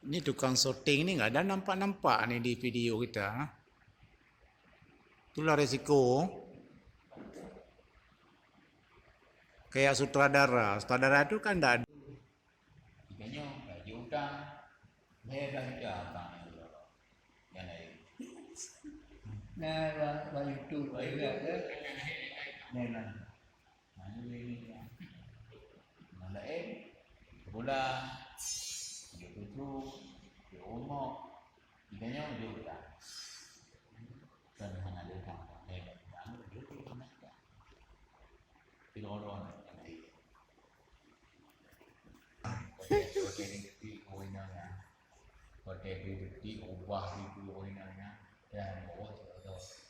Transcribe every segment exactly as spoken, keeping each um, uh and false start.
Ni tukang syuting ni nggak ada nampak-nampak ni di video kita. Itulah resiko. Kayak sutradara. Sutradara tu kan ndak ada. Tiga nyoe, laju utang. Bayar dah juta utang yang dulu. Yang lain. Nah, ba-, ba YouTube juga, ya. Nah, nah. Nah, ini, ini, ya. Yang lain, bola, dia tutup, dia omok. Tiga nyoe, dia utang. Kan hana ada utang. Eh, utang, dia utang. Tiga orang, yang lain. Watèe, watèe nibak keuwinangan. Watèe nibak ubah itu keuwinangan. Dan bawa terus.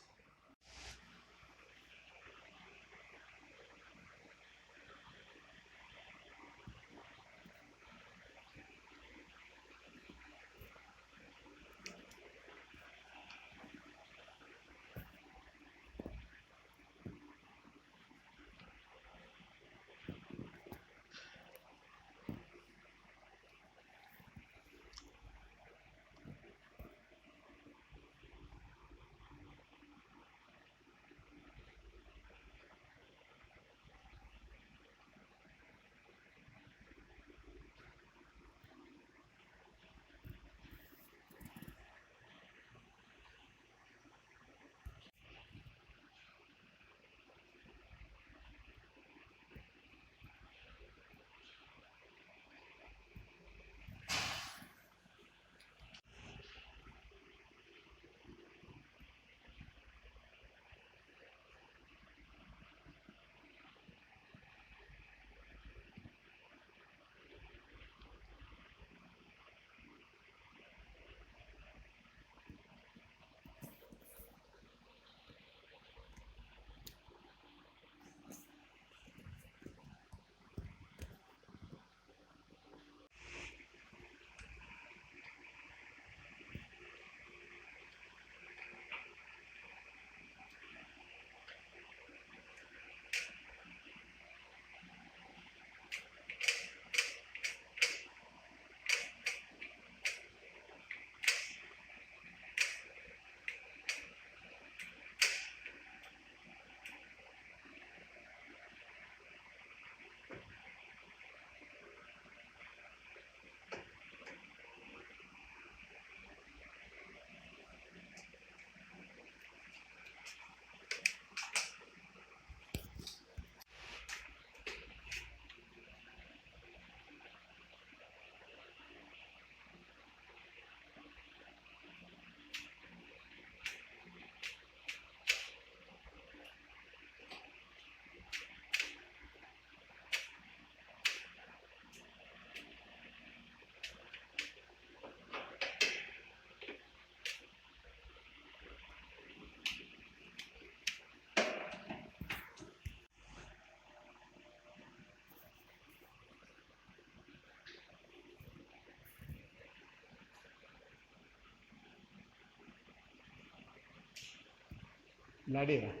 Ladeh lah.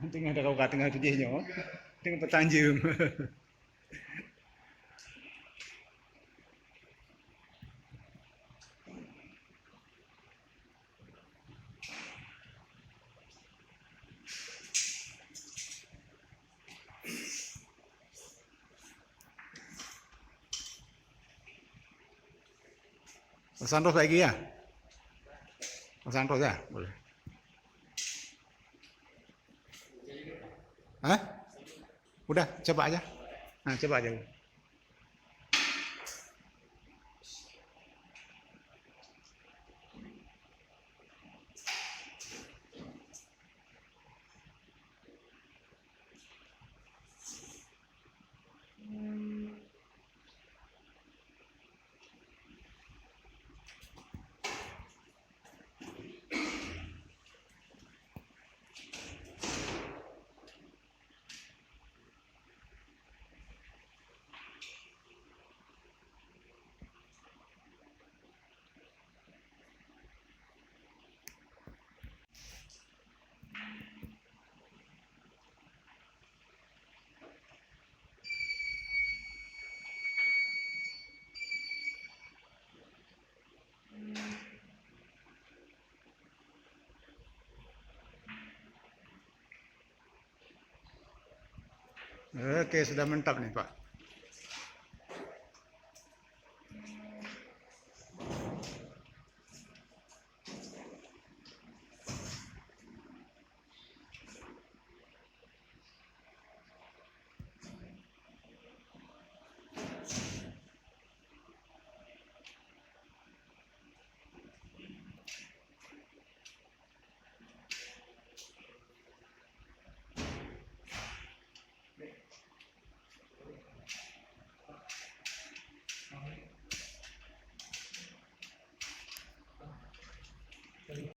Teungoh dara uka teungoh tujih nyoe. Teungoh petang jeuem. Pasang terus lagi ya? Pasang terus ya? Boleh. Hah? Udah, coba aja. Nah, coba aja. Oke, sudah mantap nih, Pak.